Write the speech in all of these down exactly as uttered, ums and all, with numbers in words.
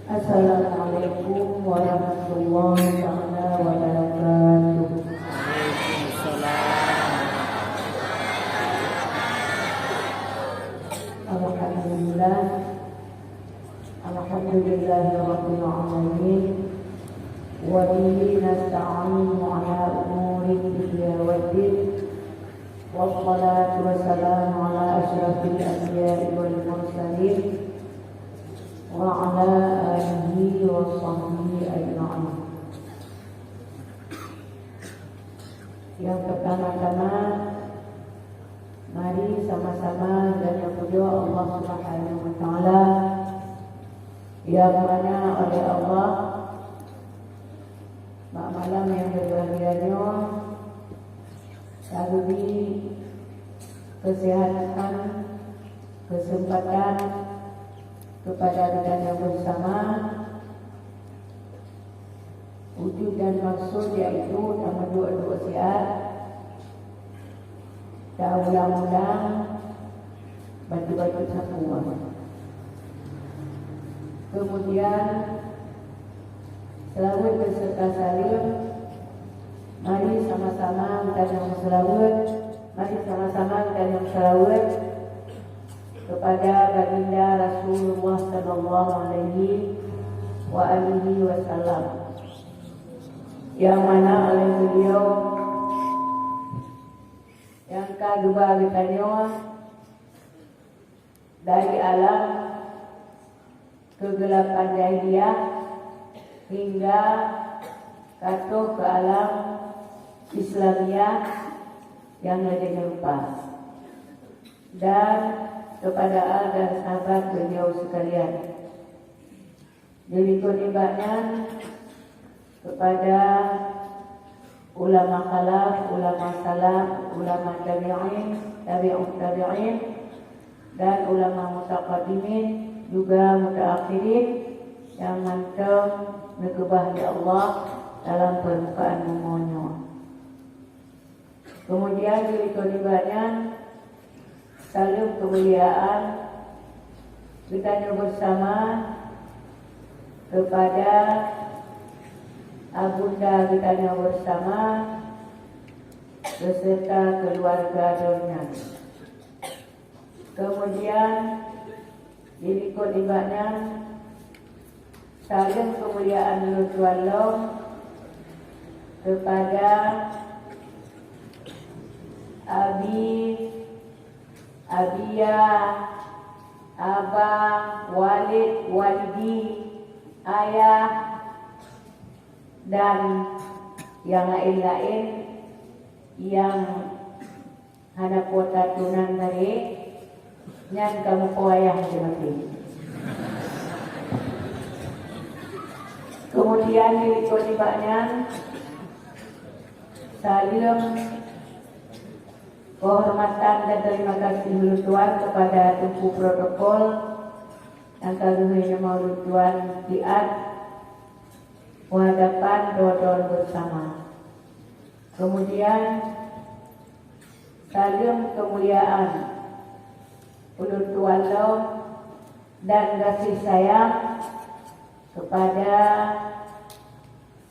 Assalamualaikum warahmatullahi taala wabarakatuh. Alhamdulillah. Alhamdulillahirabbil alamin. Wa bihi nasta'inu ala umuri dunya waddin. Wassalatu wassalamu ala asyrafil anbiya'i wal mursalin wa ala alihi wa sahbihi ajma'in. Yang pertama-tama, mari sama-sama kita puja Allah Subhanahu wa Taala, yang mana oleh Allah, bak malam yang berbahagia nyoe, ka geubri kesehatan, kesempatan kepada kita yang bersama, wujud dan maksud yaitu tameudua-dua siat, taulang-ulang, bacut-bacut sapeue. Kemudian, seulaweuet beserta saleuem, mari sama-sama geutanyoe meuseulaweuet, mari sama-sama geutanyoe meuseulaweuet kepada Baginda Rasulullah sallallahu alaihi wa alihi wasallam, yang mana oleh beliau nyang ka geuba geutanyoe dari alam kegelapan jahiliyah hingga ka troh keu alam Islamiyah nyang lagée nyoe rupa, dan kepada al dan sahabat beliau sekalian. Dilikot nibak nyan kepada ulama khalaf, ulama salaf, ulama tabi'in, tabi'ut tabi'in, dan ulama mutaqaddimin juga mutaakhirin nyang mantong neukeubah lé Allah dalam peurmukaan bumoe nyoe. Kemudian dilikot nibak nyan, saleuem keumuliaan geutanyoe bersama kepada Abunda geutanyoe bersama beserta keluarga droeneuh. Kemudian, dilikot nibak nyan, saleuem keumuliaan lôn tuan lom kepada Abi, Abia, Aba, Walid, Walidi, Ayah, dan nyang laén-laén nyang hana kuat tatunan tadi, nyan kamoe po ayah maté-maté. Kemudian dilikot nibak nyan, saleuem kehormatan dan terima kasih ulôn tuan kepada Teungku Protokol nyang ka geuhôi nyoe ulôn tuan siat u hadapan droe-droe bersama. Kemudian, saleuem keumuliaan ulôn tuan lom dan gaséh sayang kepada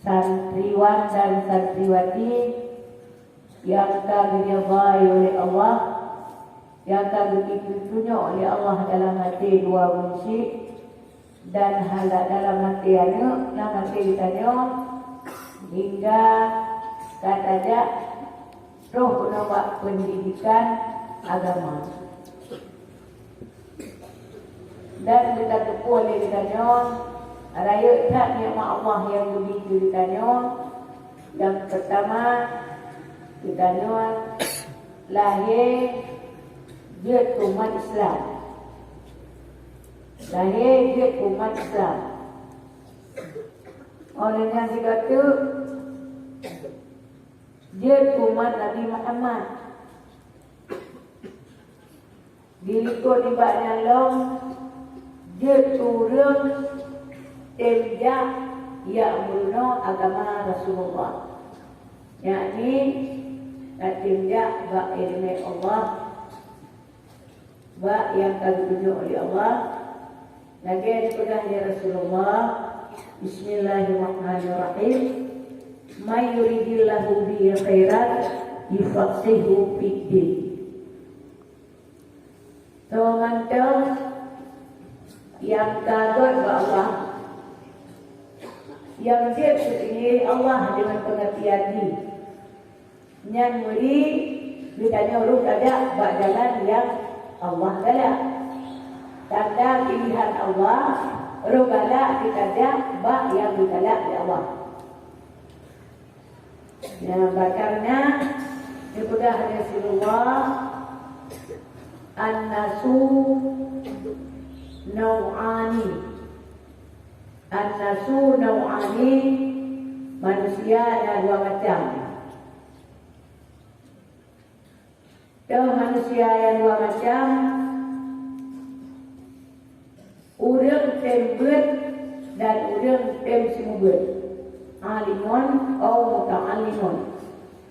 santriwan dan santriwati nyang ka geuridai uleh Allah, nyang ka geupeutunyok lé Allah dalam até dua buleuen syik, dan hana dalam até aneuk, lam até geutanyoe, hingga ka tajak troh keunoe bak peundidikan agama. Dan geutateupeue lé geutanyoe, rayeuk that nikmat Allah nyang geubri keu geutanyoe. Nyang peurtama, geutanyoe lahé jeuet keu umat Islam. Lahé jeuet keu umat Islam. Óh lheueh nyan sigoe teuk jeuet keu umat Nabi Muhammad. Dilikot nibak nyan lom, jeuet keu ureuëng tem jak jak meurunoe agama Rasulullah, yakni ka tem jak bak iéleumé Allah, bak nyang ka geutunyok lé Allah, Lagée geupeugah lé Rasulullah, "Bismillahirrahmanirrahim. May yuridillahu bihi khairan yufaqqihhu fiddin." Soe mantong nyang ka göt bak Allah, nyang jeuet geupiléh Allah deungon peungeurtian jih, nyan meuri geutanyoe rôh tajak bak jalan nyang Allah galak. Tanda pilihan Allah, rôh galak geutajak bak nyang geugalak lé Allah. Ya, bak kareuna geupeugah lé Rasulullah, "An-nasu nau'ani." An-nasu nau'ani, manusia na dua macam. Toh manusia nyang dua macam, ureuëng tem beuet dan ureuëng tem seumeubeuet. Alimun au muta'allimun.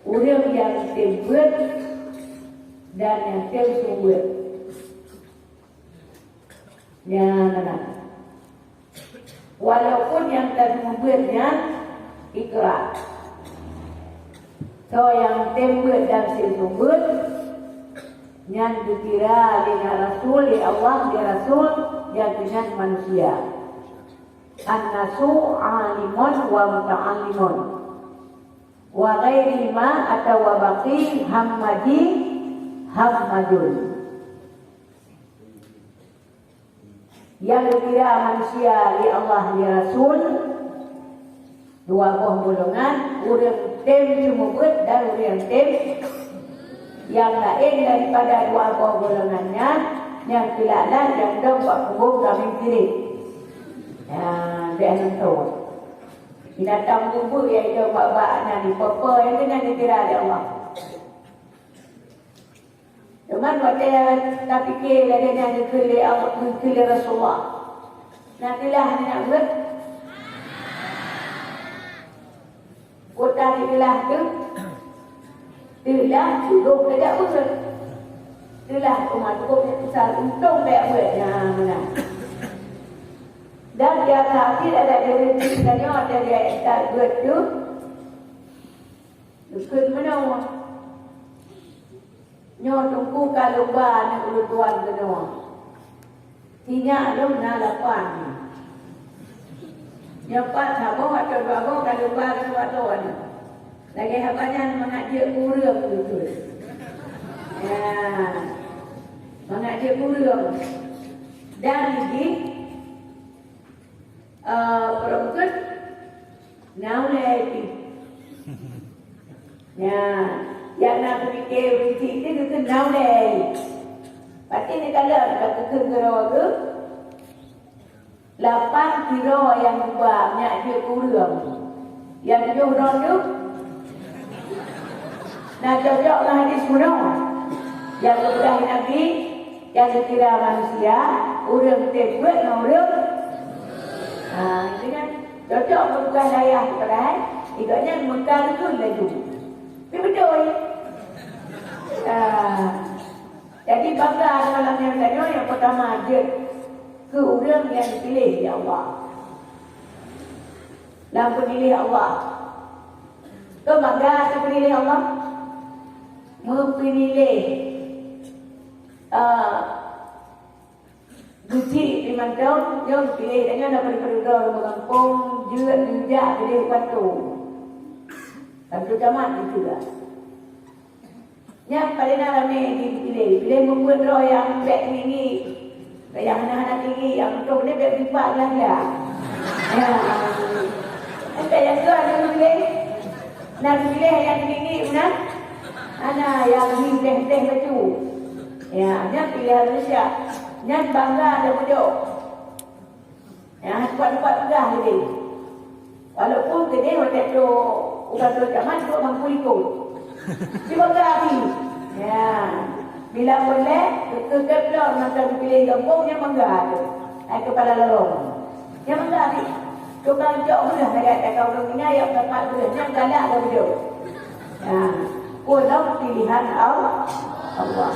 Ureuëng nyang tem beuet dan nyang tem seumeubeuet. Nyan meunan. Walaupun nyang tem seumeubeuet nyan ikra. Soe nyang tem beuet dan seumeubeuet, nyan geukira lé na Rasul, lé Allah, lé Rasul, nyang keunan manusia. An-nasu alimun wa muta'allimun. Wa ghairihima atawa baqi hammaji hammajun. Nyang geukira manusia lé Allah, lé Rasul, dua boh golongan, ureuëng tem seumeubeuet dan ureuëng tem nyang laén daripada dua boh golongan nyan, nyang keulalan nyang dong bak kubu kami sendiri. Ya, dia nonton. Binatang bubu nyang dong bak-bak nyan, peue-peue nyang keunan geukira lé Allah. Teuma watée tapike lagée nyan geukheun lé Allah, geukheun lé Rasulullah, na teulah nyan beuet? Kota teulah tu, teulah tudoh tajak beuet. Teulah teuma tudoh tajak pusat, untông tajak beuet. Nyan meunan. Dan di atas hati ada rezeki tanyoe, ada di atas beuet tu. Geukheun meunoe. Nyoe teungku ka lumba aneuk ulôn tuan keunoe. Sinyak lôn na lapan. Nyoe pat saboh atau dua boh ka lumba keunoe atau aneuk. Lagée haba nyan mangat jeuet keu ureuëng beutôi. Ya. Mangat jeuet keu ureuëng. Dan jih, eh, peureumeukeuet na ulée pih. Ya, nyang na peumiké ureuëng chik nyan geukheun na ulée. Pasti neukalon ka geukheun keudroe geuh, lapan sidroe nyang geuba nyak jeuet keu ureuëng. Nyang tujoh droe nyoe na cocok ngon hadis bunoe nyang geupeugah Nabi, nyang geukira manusia, ureuëng tem beuet ngon ureuëng, ha, itu kan cocok geupeugah dayah keu padahai gobnyan meuka reutôn laju. Tapi beutôi. Ha. Jadi bangga dalam nyang tanyoe nyang pertama jeuet keu ureuëng nyang dipiléh lé Allah. Lam peuniléh Allah. Keu bangga keu peuniléh Allah. Meupeuniléh, eh, Geuchik limantong, nyoe geupiléh, dan nyoe na padub-padub droe lam gampông, jeuet geujak keudeh u kantô. Kantô camat geupeugah. Nyan paleng na ramé jih geupiléh. Geupiléh mubuet droe nyang bèk tinggi, nyang hana-hana tinggi, nyang meutuah ni bèk bipak glah-glah. Ya. Entah nyang keu hana geupiléh. Na geupiléh nyang tinggi meunan. Hana nyang hi teh-teh bacut. Ya, nyan pilihan manusia. Nyan bangga dan beudôh. Ya, kuat-kuat peugah lé. Walaupun keudeh watèe trôk u kantô camat trôk mampu likôt. Cuma bangga pih. Ya. Bila peureulèe, keu-, keu-, keu-, mantong piléh gampông nyan bangga tu. Hai keupala lorong. Nyan bangga pih. Tukang cok beureuh lagèe ka ureueng tinggai nyang dapat beureuh nyan galak lom jok. Ya. Ulôn pilihan Allah. Allah.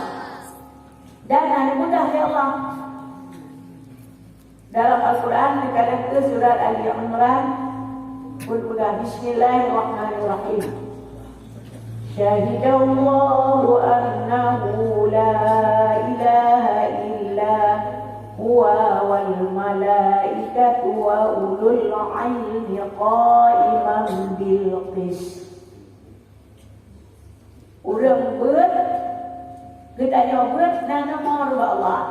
Dan hana mudah lé Allah. Dalam Al-Quran, di dalam surat Ali Imran, pun peugah, "Bismillahirrahmanirrahim. Syahidallahu annahu la ilaha illa huwa wal malaikatu wa ulul ilmi qaiman bil qist." Ureuëng beuet, geutanyoe beuet na nomor bak Allah.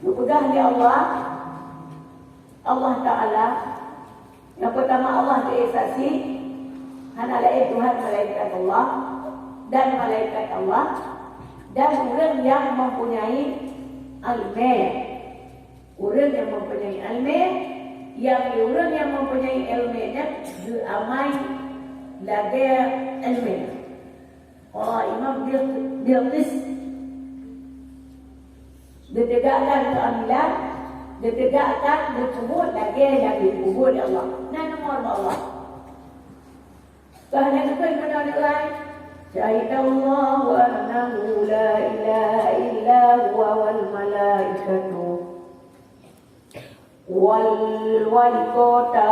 Geupeugah lé Allah, Allah Taala, nyang peutama Allah keu saksi, hana laén Tuhan melainkan Allah, dan malaikat Allah, dan ureuëng nyang mempunyai ileumé. Ureuëng nyang mempunyai ileumé, nyang ureuëng nyang mempunyai ileumé nyan geuamai lagée ileumé. Qaiman bil, bil qist. Geutegakkan keuadilan, geutegakkan geupeubuet lagée nyang geupeubuet lé Allah. Na nomor bak Allah. Bah nyang kheun meunan nilai, "Syahidallahu annahu la ilaha illa huwa wal malaikatu." Wal wali kota.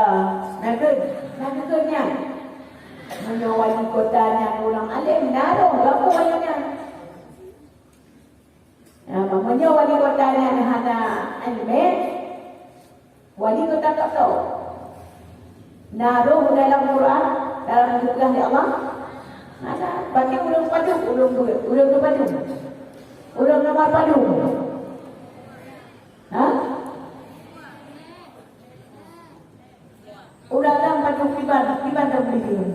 Na kheun, na kheun nyan. Meunyoe wali kota nyan ureuëng além, na roh gapo nyan. Nah, meunyoe wali kota nyan hana ileumé, wali kota tak tahu. Na roh dalam Quran, dalam geupeugah lé Allah? Hana. Berarti ureuëng padum, ureuëng beuet, ureuëng keu padum. Ureuëng nomor padum. Ha? Udah lam batu kiban, kiban dah boleh dia.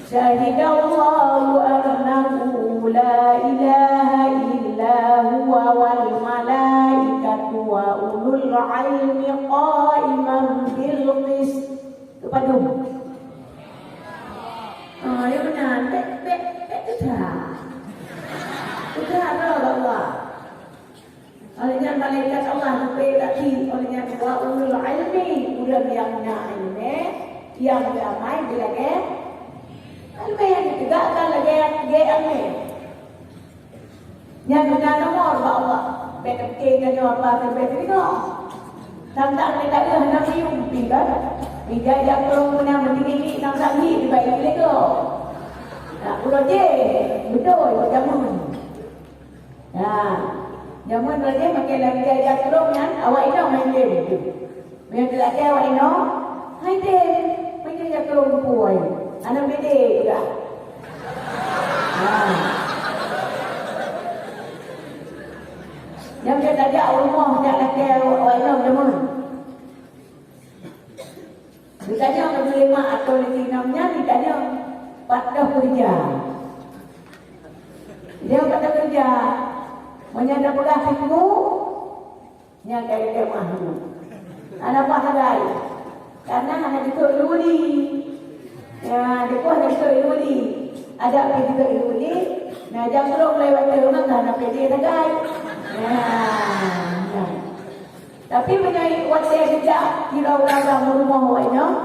Syahidallahu annahu la ilaha illa huwa wal malaikatu wa ulul ilmi qaiman bil qist. Kepadum. Ah, ya benar. Bek, bek, bek kita. Kita ada Allah. Oleh nyan malaikat Allah geupeu tadi, oleh nyan wa ulul ilmi, ureuëng nyang na ileumé, nyang ramai lagée ileumé, nyang geutegakkan lagée, lagée ileumé. Nyan na nomor bak Allah. Bék teupiké tanyoe apa sabe teurimong. Tantang kita hana miyup pi kan. Ija jak keu ureuëng meunan meutinggi-tinggi tantang hi dibai lego. Nah, uroe jih beutôi jameun. Nah, jameun lagée makai lam ija jak keu ureuëng nyan awak inong hai tem. Meunyoe teulatée awak inong hai tem, meunyoe jak keu ureuëng pui. Aneuk bede juga. Nah. Nyang ka tajak u rumoh jak lakée awak inong jameun. Geutanyong lé mak atau lé inong nyan, geutanyong, "Pat toh keureuja?" Lheueh pat toh keureuja, meunyoe tapeugah siku, nyan ka ilée meuah. Hana paih sagai. Karena hana jiteuek ilée uli. Ya, jiteuek hana jiteuek ilée uli. Adak pih jiteuek ilée uli, na jambrong lé watée meunan hana pede sagai. Ya, ya. Tapi meunyoe watée geujak sidroe ureuëng meurumoh awak inong,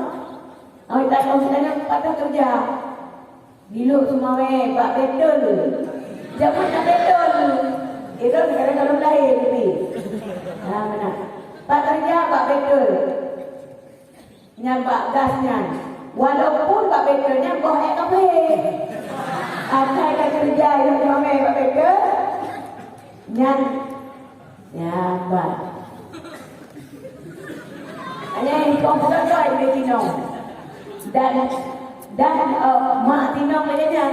awak inong geutanyoe pat toh keureuja. Diluk teumawé bak beutôi. Jameun na beutôi. Ilôn kadang-kadang lahé leubeh. Ha, meunan. Pat keureuja bak beutôi. Nyan bak gas nyan. Walaupun bak beutôi nyan boh ék kafé. Asai ka keureuja ilôn teumawé bak beutôi. Nyan, nyan ban. Hanya ikong peugah lé jinoe. Dan, dan, eh, mak jinoe lagée nyan.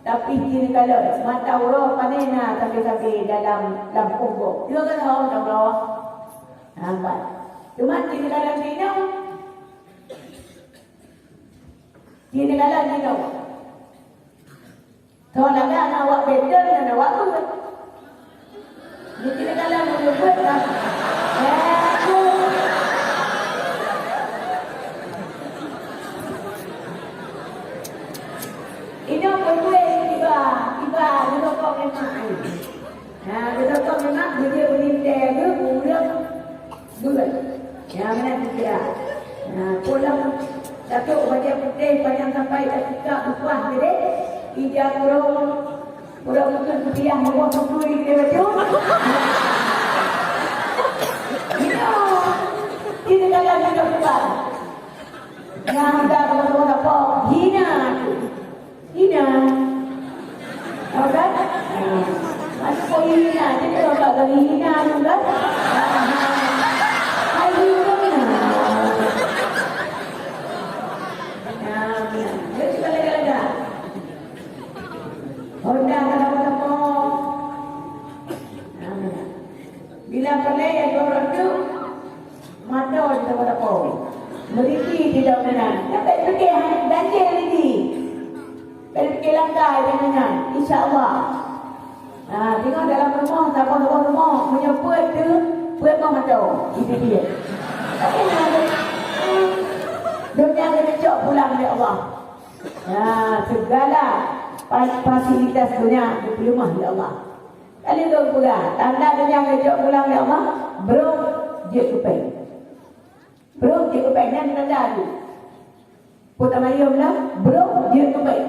Tapi jih kalon, mata uroe pane na sabe-sabe dalam lampôh gob. Dua kali hom dong loh. Nampak. Cuma jih kalon jinoe. Jih kalon jinoe. Soe lagak na awak beutôi ngon awak beuet. Jadi, dalam beuet lah. Ya, tu. Inong beutôi tiba, tiba geusokong lé mak ai. Ha, geusokong lé mak, geujak meulintée geuh ureueng beuet. Ya, meunan kira. Ha, pulang datuk bajée putéh panyang sampai tasikak upah geude, ija keurong Udah mungkin kupiah, meuboh tutui di baju. Hina. Ini kalian hina bukan. Nah, udah kamu semua apa? Hina. Hina. Tahu kan? Nah. Masuk kau hina, jadi kalau tak bagi hina juga. Hai, hina. Nah, ya. Jadi, kalau dah, dah. Honda ka sapo-sapo. Nah, bila peureulèe nyang dua reutôh, mata di sapo-sapo. Meuriti di dalam meunan. Nyan bèk pike ganjil lagi. Bèk pike langkai di meunan. Insya Allah. Ha, tengok dalam rumoh, sapo-sapo rumoh, meunyoe peuet tu, peuet mah mata. Itu dia. Tapi nyan, donya keuneuk cok pulang lé Allah. Ya, segala fa-, fasilitas donya geupeuleumah lé Allah. Kali lôn peugah, tanda donya geujok pulang lé Allah, brôk jeuet keu péng. Brôk jeuet keu péng, nyan tanda tu. Peue tamayôm lah, brôk jeuet keu péng.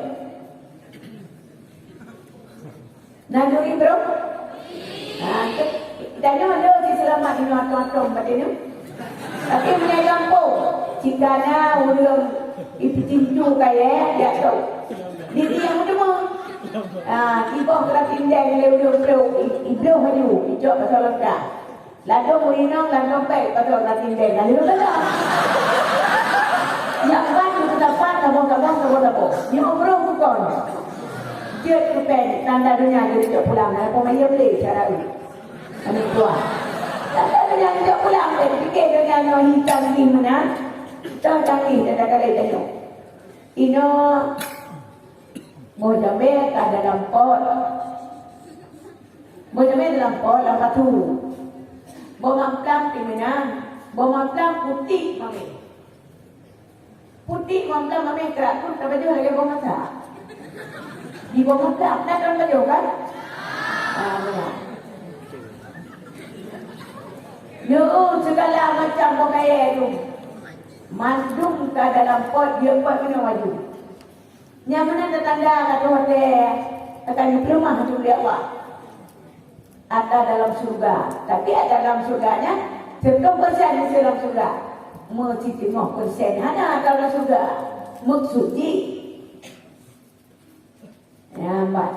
Nanduri brôk? Ha, ke-, tanyoe le siseulamat inoe atong-atong bak tanyoe. Tapi meunyoe gampông, cit kana ureueng ipeucincu kayèe jak trok. Diri nyang meuteumé. Ha, iboh keuratindeng lé ureueng brôk, i-, ibloh laju, icok pasoe lam ka. Ladôm ureueng inong lam dompet, pasoe lam tindeng, lalu leueh. Nyang ban keu sapat, saboh-saboh, saboh-saboh. Nyoe brôk bukon. Jeuet keu péng, tanda donya jeuet jok pulang, na peue mayôm lé cara u. Aneuk tuha. Tanda donya jeuet jok pulang, jadi pike donya nyoe hi canggih meunan. Toh canggih, tanda kalai tanyoe. Inoe, boh jamé ka dalam pot. Boh jamé dalam pot, lam patu. Boh mamplam di meunan. Boh mamplam putéh mamé. Putéh mamplam mamé, krak pun tapajoh lagèe boh masa. Di boh mamplam, na kan pajoh kan? Ah, meunan. Nyoe segala macam boh kayèe tu. Mandum ka dalam pot, jeuet pot keunoe laju. Nyang meunan tanda ka troh watèe akan geupeuleumah lé Allah. Ata dalam syeuruga. Tapi ata dalam syeuruga nyan sireutoh persen miseue lam syeuruga. Meusitimong persen hana ata dalam syeuruga. Meukeusut jih. Nyan ban.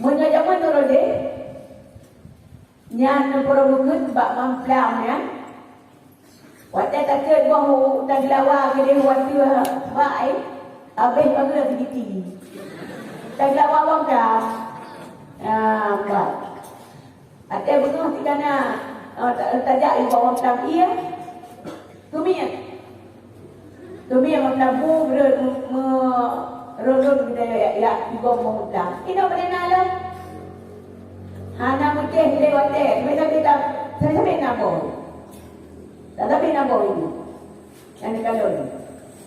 Meunyoe jameun uroe jéh, nyan neupeureumeukeuet bak mamplam nyan. Watèe takheun boh u, tageulawa keudeh u ateueh bak, eh, abéh bageue sigiti. Tageulawa wang ka. Ah, bah. Watèe beungoh tikana, eh, ta-, tajak i bak wang tam ié. Keumiet. Keumiet mantong bu, rhot me-, me-, rhot-rhot geutanyoe jak, jak tigom bak wang tam. Inoe bak na lom. Hana meucéh lé watèe. Meunan kita, sabe-sabe na boh. Sabe-sabe na boh itu. Nyang dikalon.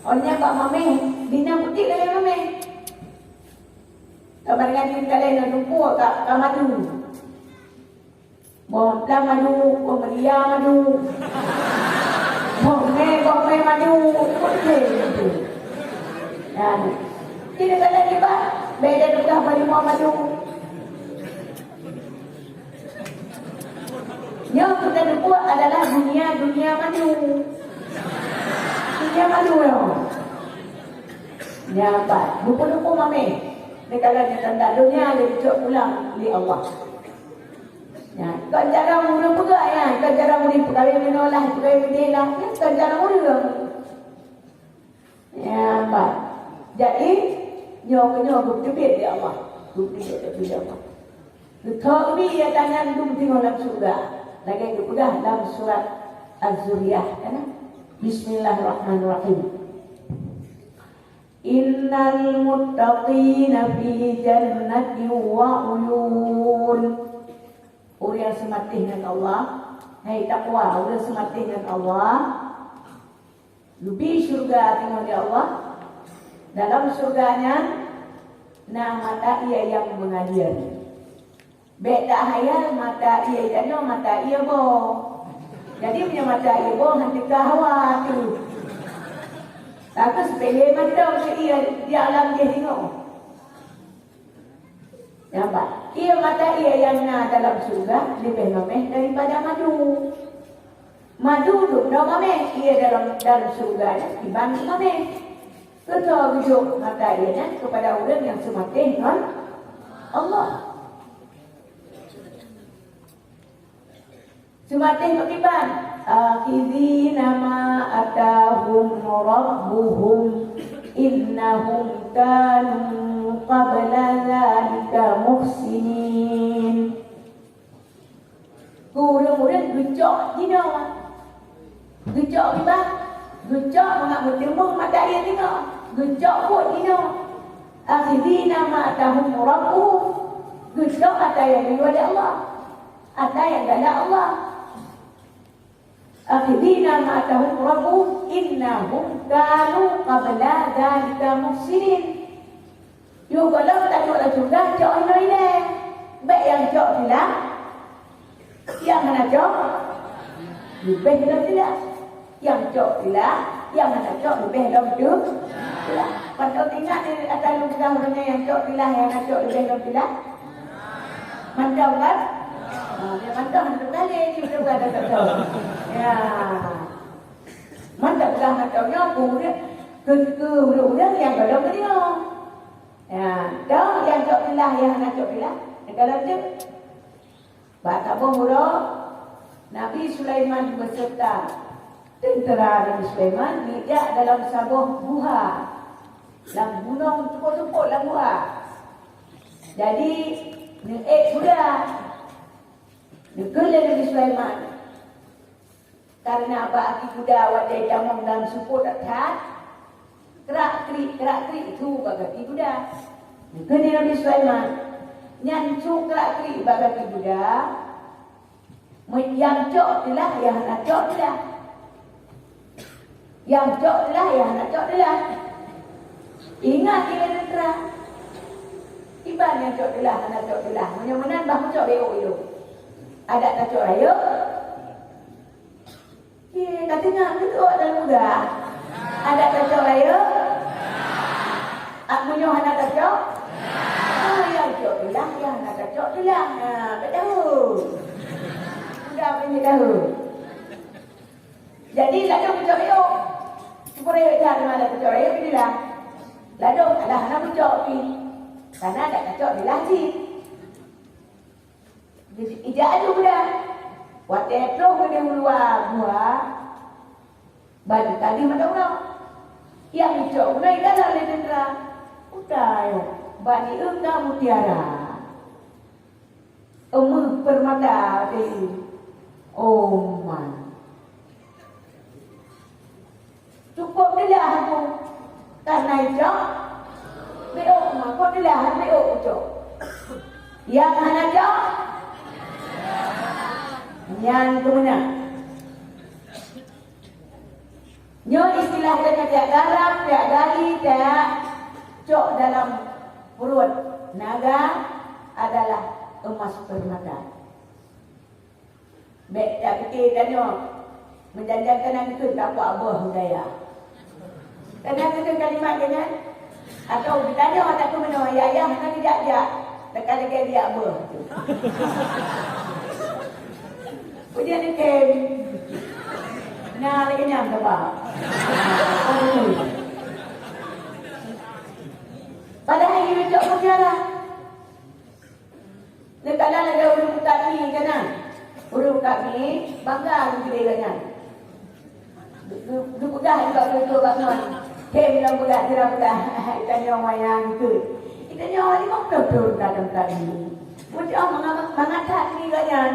Oh nyan bak mamèh, di na putéh lagèe mamèh. Ka meunan di kalon na tumpuk ka, ka madu. Boh plang madu, boh meuria madu. Boh mè, boh mè madu. Beutôi, beutôi. Nah, jadi kalau kita beda tugas bagi mau madu. Nyoe kita buat adalah dunia, dunia madu. Dunia madu nyoe. Nyan pat, lupa-lupa mamèh. Ni kalau nyata dunia dia cok pulang di Allah. Ya, kon cara ureueng peugah, ya, kon cara ureueng pegawai meunoe lah, pegawai meudeh lah, ya, kon cara ureueng. Ya, bah. Jadi, nyoe keuh nyoe geuteubiet lé Allah. Geuteubiet lé Allah. Geuteubiet lé Allah. Geuteubiet lé tangan dum singoh lam syeuruga. Lagèe geupeugah lam surat Az-Zuriyah, kan? Bismillahirrahmanirrahim. Innal muttaqina fi jannatin wa uyun. Ureueng seumatéh ngon Allah, hai takwa, ureueng seumatéh ngon Allah, leubeh syeuruga teungoh di Allah. Dalam syeuruga nyan na mata ié nyang meungalir. Bèk tahayal mata ié tanoh mata ié boh. Jadi meunyoe mata ié boh han teuka hawa tu. Tapi seupele mantong keu ié di alam jih singoh. Nampak? Ié mata ié nyang na dalam syeuruga leubeh mameh daripada madu. Madu dum droe mameh, ié dalam, dalam syeuruga nyan kiban mameh. Keutoe geujok mata ié nyan keupada ureuëng nyang seumatéh ngon Allah. Seumatéh bak kiban, "Akhidhina ma atahum rabbuhum, innahum kanu qabla dzalika muhsinin." Keu ureuëng-ureuëng geucok jinoe. Geucok kiban, geucok mangat meuteumong mata ié jinoe. Geucok buet jinoe. "Akhidhina ma atahum rabbuhum." Geucok ata nyang geuyue lé Allah. Ata nyang galak Allah. "Akhidhina ma atahum rabbuhum, innahum kanu qabla dzalika muhsinin." Yôh gohlom tajok lam syeuruga, cok inoe ilée. Bék nyang cok teulah, nyang hana cok leubeh lom teulah. Nyang cok teulah, nyang hana cok leubeh lom teulah. Padahai ingat di atas lôn peugah ureuëng nyang cok teulah, nyang hana cok leubeh lom teulah. Mantong kan? Ha, dia mantong, hana teupeugah lé, dia teupeugah dah tak tahu. Ya. Mantong peugah mantong nyoe, keu ureuëng, keu, keu ureuëng-ureuëng nyang gohlom meunyoe. Ya, dong nyang cok teulah, nyang hana cok teulah. Nyang gohlom tu. Bak saboh uroe, Nabi Sulaiman beserta tentera Nabi Sulaiman geujak dalam saboh guha. Lam gunong, teupot-teupot lam guha. Jadi, neuék guda. Neukheun lé Nabi Sulaiman, kareuna bak gaki guda watée tamong lam seupôt that, krak-krik, krak-krik su bak gaki guda. Neukheun lé Nabi Sulaiman, nyan su krak-krik bak gaki guda, meu-, nyang cok teulah, nyang hana cok teulah. Nyang cok teulah, nyang hana cok teulah. Ingat ilée teuntera. Kiban nyang cok teulah, hana cok teulah. Meunyoe meunan, bah meucok bék ôk ilée. Adak tacok rayeuk. Ye, ka teungoh beutôi dan muda. Adak tacok rayeuk. Ak meunyoe hana tacok. Ah, nyang cok teulah, nyang hana tacok teulah. Nah, ka tahu. Muda pun tahu. Jadi, ladôm kucok rayeuk. Syukur rayeuk that, mana kucok rayeuk, dilah. Ladôm alah hana kucok pih. Kana dak kacok dilah cit. Jadi, ijak aju budak. Watée troh geudeh u luwa gua, ban tadi mata uroe. Nyang icok guna idalah lé teuntera. Utai, ban ieu ka mutiara. Eumeuh peurmata teuh. Oh man. Cukup teulah aku. Karena icok, beok mako teulah beok ucok. Nyang hana cok, nyan keumeunang. Nyoe istilah geutanyoe, tiak garam, tiak gali, tiak cok dalam pruet naga adalah emas permata. Bék tapike tanyoe, meujanjan kana geukheun tapuak boh budaya. Kana geukheun kalimat geuh nyan, atau geutanyoe atawa meunoe, yah-yah hana geujak-jak, teuka lagée biak boh. Ujian item. Nah, lagée nyan saban. Padahai ié cok mutiara. Neukala lagée ureuëng mutami kana. Ureuëng mutami bangga geugeude gobnyan. Geu-, geupeugah juga beutôi bangon. Hem lam bulat, sira bulat. Itanyoe wayang tu. Itanyoe limong ploh thon ka mutami. Meucok mangat, mangat that ni gobnyan.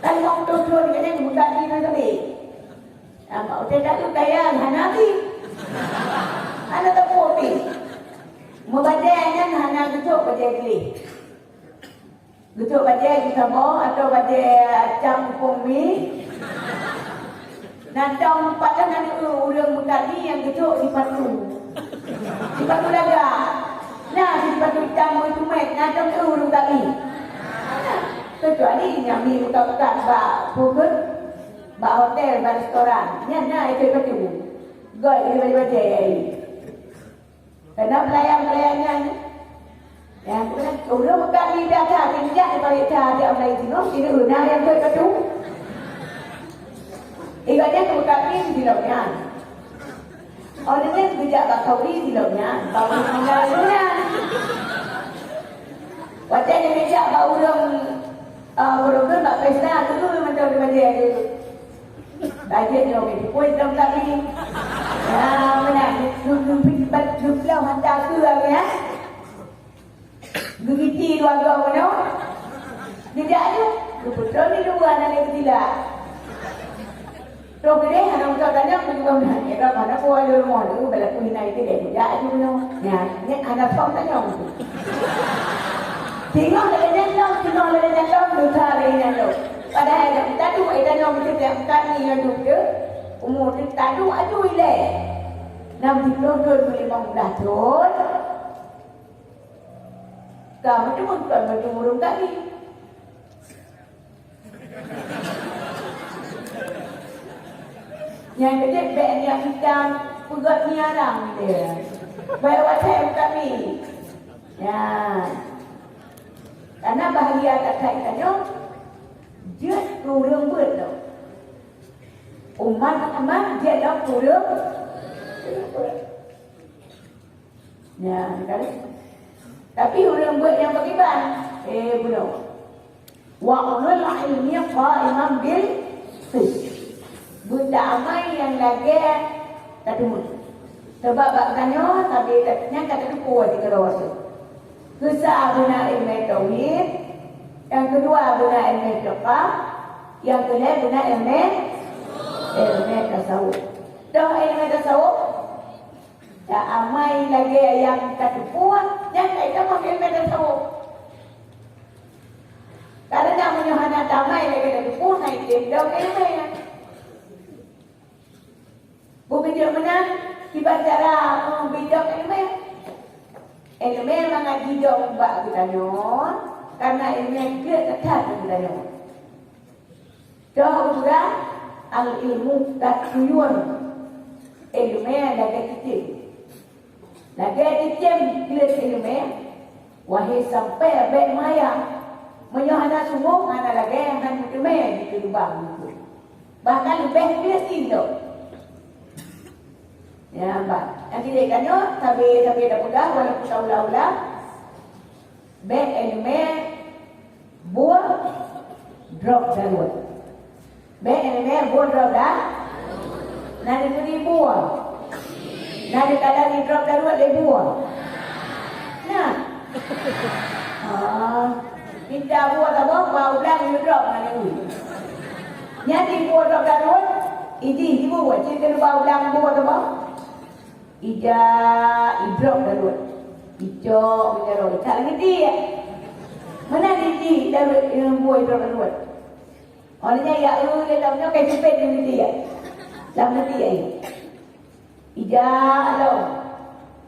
Kan limong ploh thon gobnyan mutami tu sabe. Amak utai taeu kaya hana bi. Hana teupeu bi. Meubajée nyan hana geucok bajée gleh. Geucok bajée jisaboh atau bajée cam upông mi. Nantong patah na ureuëng mutami nyang geucok sipatu. Sipatu lagak. Na sipatu itam meutumet, nantong ureuëng mutami. Keucuali nyang mi utak-utak bak pukon. Bak hotel, bak restoran, nyan na ikot batu. Goi, ikot batu bajée. Karena pelayan-pelayan nyan, Ya, kemudian, ureueng meukat ni biasa, tinjak daripada ita adak mulai jinoe, sinoe na nyang keu katu. Ibaratnya meukat ni di laut nyan. Oh, dia geujak bak Saudi di laut nyan, bak ureueng tinggai di laut nyan. Watèe geujak bak ureueng, ah, ureueng bak pesta tu, macam remaja tu. Tajak nyoe, pui dalam kami. Ya, meunan. Lu, lu, lu, lu, lu, hantar ke kami, ya. Geugiti dua goe meunyoe. Geujak aju. Geupeutron di luwa na lé geutilak. Troh keudeh hana usah tanyong, peugah meunan, "Eh, Rob, hana peue lôn rumoh tu, bala kuh hina itu deh, geujak aju meunyoe." Nyan, nyan hana soe tanyong. Singoh lagèe nyan lom, singoh lagèe nyan lom, lusa lagèe nyan lom. Padahai dak tadu, eh, tanyong meusti tiep kali nyoe duek teuh, umu teuh tadu aju ilèe. Nam siplôh thôn, limong blah thôn. Ka meuteumé kon meuteumé ureueng kami. Nyang keudeh bèk nyang itam peugöt miarang dia. Bèk watèe kami. Ya. Karena bahagia that-that tanyoe jeuet keu ureueng beuet lom. Umat Muhammad jeuet lom keu ureueng. Ya, kan? Tapi ureueng beuet nyang pakriban, eh, bunoe. Wa ulul ilmi qaiman bil qist. Beuet amai nyang lagèe tateumé. Sabab bak tanyoe sabe nyan ka tateupeue di keudroe teuh. Keusa beuna ileumèe tauhid, nyang keudua beuna ileumèe fiqah, nyang keulhèe beuna ileumèe, ileumèe tasawuf. Toh ileumèe tasawuf? Dak amai lagèe nyang ka teupeue, nyan ka itamong ileumèe tasawuf. Karena meunyoe hana tamai lagèe ka teupeue, hana item dong ileumèe. Bukon jeuet meunan, kiban cara, eh, bidong ileumèe. Ileumèe mangat jidong bak geutanyoe, karena ileumèe jeuet that-that keu geutanyoe. Toh ureueng, al-ilmu katsuyuan, ileumèe lagèe cicém. Lagèe cicém gleh ileumèe, wahé sampoe bèk meuayah. Meunyoe hana sunggoh, hana lagèe, hana meuteumèe dikeue lubang buku. Bahkan leubeh gleh cicém. Ya, bah. Nyang keuneuk tanyoe, sabe-sabe tapeugah, walaupun taulang-ulang, bèk ileumèe buet drop daruet. Bèk ileumèe buet drop da-, na neuturi buet. Na neukadang drop daruet lé buet. Nah. Ah, pinta buet saboh, bak u blang yue drop na neuturi. Nyan di buet drop daruet, idih di buet, cit keu bak u blang buet saboh. Ija idrop daruet. Icok meunjaroe. Itak lam geuti, ya? Meunan iji daruet, eh, buet idrop daruet. Oh, nyan ya, eh, lé lam nyoe kai sipet lam geuti, ya? Lam geuti, ya? Ija lom.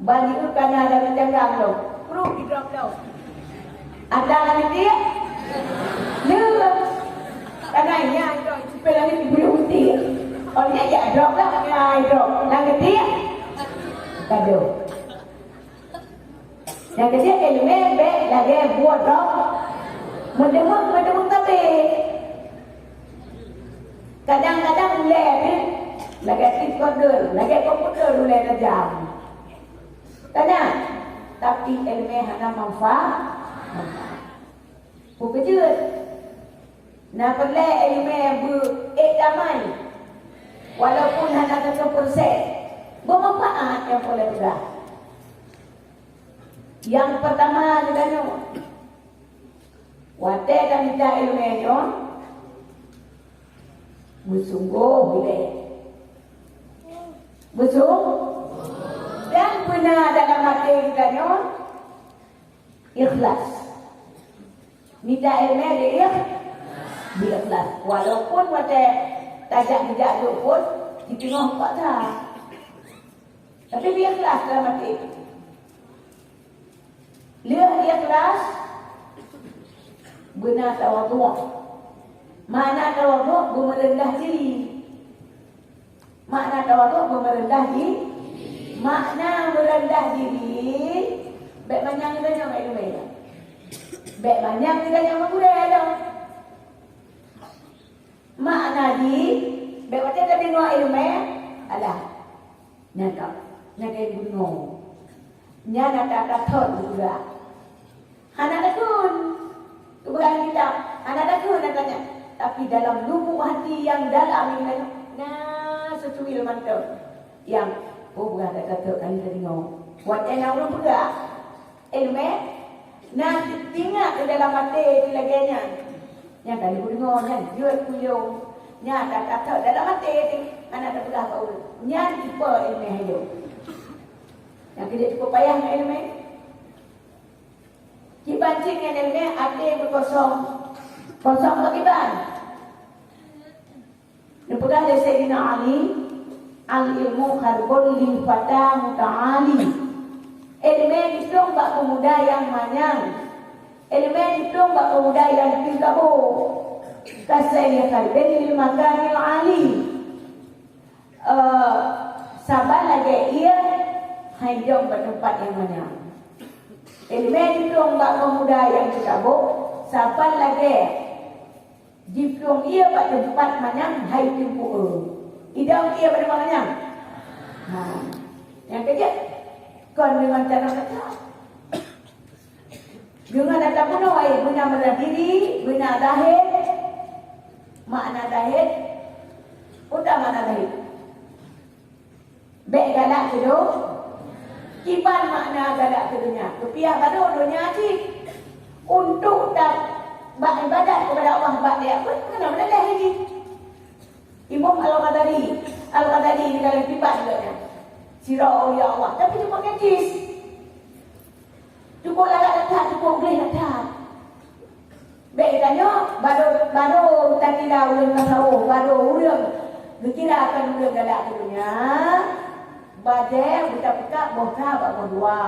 Ban jeuet kana daruet canggang lom. Pruh idrop lom. Ada lam geuti? Leuh. Karena nyan, sipéh langét guyup geuti. Oh, nyan jak drop lah, nyan drop. Lam geuti? Kado. Nyang keujiek ileumèe bèk lagèe buet drop. Meudeungon, meudeungon tapi. Kadang-kadang ulèe pih lagèe tricorder, lagèe komputer ulèe tajam. Kan nyan? Tapi ileumèe hana manfaat. Peue keujeuet? Na peureulèe ileumèe beu-ék damai, walaupun hana satu persen. Beumanfaat nyang peureulèe peugah. Nyang peurtama geutanyoe, watèe tamita ileumèe nyoe, beusunggoh ilèe. Beusung-, dan beuna dalam até geutanyoe ikhlas. Mita ileumèe di ikh-, di ikhlas. Walaupun watèe tajak-jak duek phôn, di teungoh kota. Tapi bi ikhlas dalam até. Lheueh ikhlas, beuna tawadhu'. Makna tawadhu', beumeureundah diri. Makna tawadhu', beumeureundah di-, makna meureundah diri, Bèk manyang geutanyoe bak ileumèe. Bèk manyang geutanyoe bak gurèe lom. Makna jih, bèk watèe tadeungö ileumèe, alah, nyan ka, nyan ka geudeungö. Nyan ata-ata thon geupeugah. Hana takheun. Geupeugah lam kitab, hana takheun ata nyan. Tapi dalam lubuk hati nyang dalam ileumèe, na seucuil mantong. Nyang, oh, peugah that-that ka lheueh tadeungö. Watèe na ureueng peugah, ileumèe, na teuingat di dalam até lagèe nyan. Nyang ka lheueh deungö nyan jeuet kuyong. Nyan that-that dalam até teuh, hana tapeugah bak ureueng. Nyan tipe ileumèe hayoe. Nyang keu jeuet cukup payah ngon ileumèe. Kiban cit ngon ileumèe até beukosong. Kosong bak kiban. Neupeugah lé Saidina Ali, "Al-ilmu kharbun lil fata muta'ali." Ileumèe jiplueng bak peumuda nyang manyang. Ileumèe jiplueng bak peumuda nyang teutabôh. Kasayyi kharbin lil makanil ali. Eh, saban lagèe ié hai jidong bak teumpat nyang manyang. Ileumèe jiplueng bak peumuda nyang teutabôh, saban lagèe jiplueng ié bak teumpat manyang hai teungku e. Idong ié bak teumpat manyang. Ha. Nyang keujeuet, kon deungon cara kata. Deungon ata bunoe, beuna meurah diri, beuna zahid. Makna zahid, peue makna zahid? Bèk galak keu do-, kiban makna galak keu donya. Teupiah baro donya cit. Untuk ta-, bak ibadat keupada Allah bak dia pun kena meuleleh lagi. Imam Al-Ghazali, Al-Ghazali di dalam kitab dia, sidroe aulia Allah, tapi cuma ngaji. Cukup larat that, cukup gleh that. Bèk tanyoe, baro, baro takira ureueng tasawuf, baro ureueng geukira akan ureueng galak keu donya. Bajèe beutapeukab boh sa bak boh dua.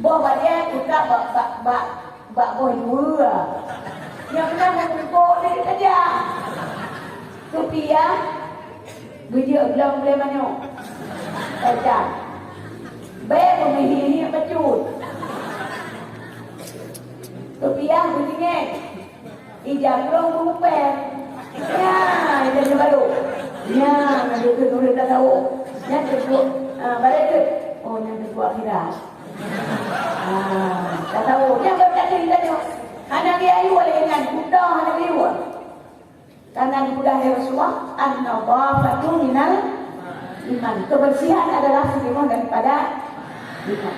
Boh bajèe peukab bak, bak, bak, bak boh dua. Nyang meunan meuteupok lé keujah. Teupiah, beujeuet glöng glé manyok. Kacang. Bèe beumeuhi-hi bacut. Teupiah beutinggai. Ija glöng beumupèe. Nyan, ija baro. Nyan, aju keu ureueng tasawuf. Nyan keu, ah, barèk keu. Oh, nyan keu akhirat. Ah, tasawuf. Nyan baru tak cerita tu. Hana geuyue lé nyan, buta hana geuyue. Karena dipeugah lé Rasulullah, "An-nadhafatu minal iman." Kebersihan adalah setengah daripada iman.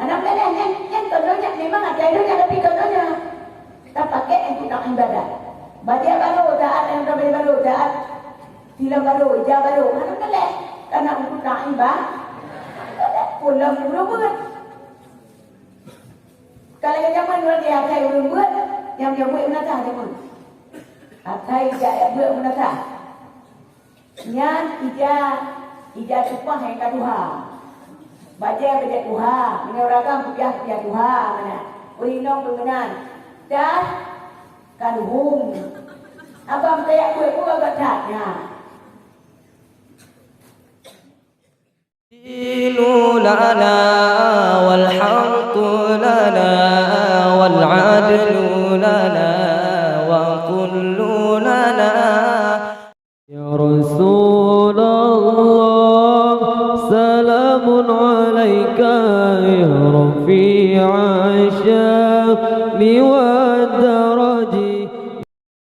Anak muda nyan, nyan, nyan contohnya memang ada donya, tapi contohnya tapakai untuk nak ibadah. Bajèe baro taat, nyang bajèe baro taat, tilam baro, ija baro, anak muda leh, karena untuk nak ibadah. Pulang dulu buat. Kalau zaman lagi akai ureueng buet, nyang buet meunasah zaman. Akai jak buet meunasah. Nyan ija, ija tumpah nyang ka tuha. Bajèe, bajèe tuha, meunyoe ragam kupiah, kupiah tuha, mana? Ureueng inong pun meunan. Dan kaluhum. Abang kaya kueh pun agak that, nyan. الدين لنا والحق لنا والعدل لنا وكل لنا. يا رسول الله، سلام عليك يا رفيع الشأن والدرجة.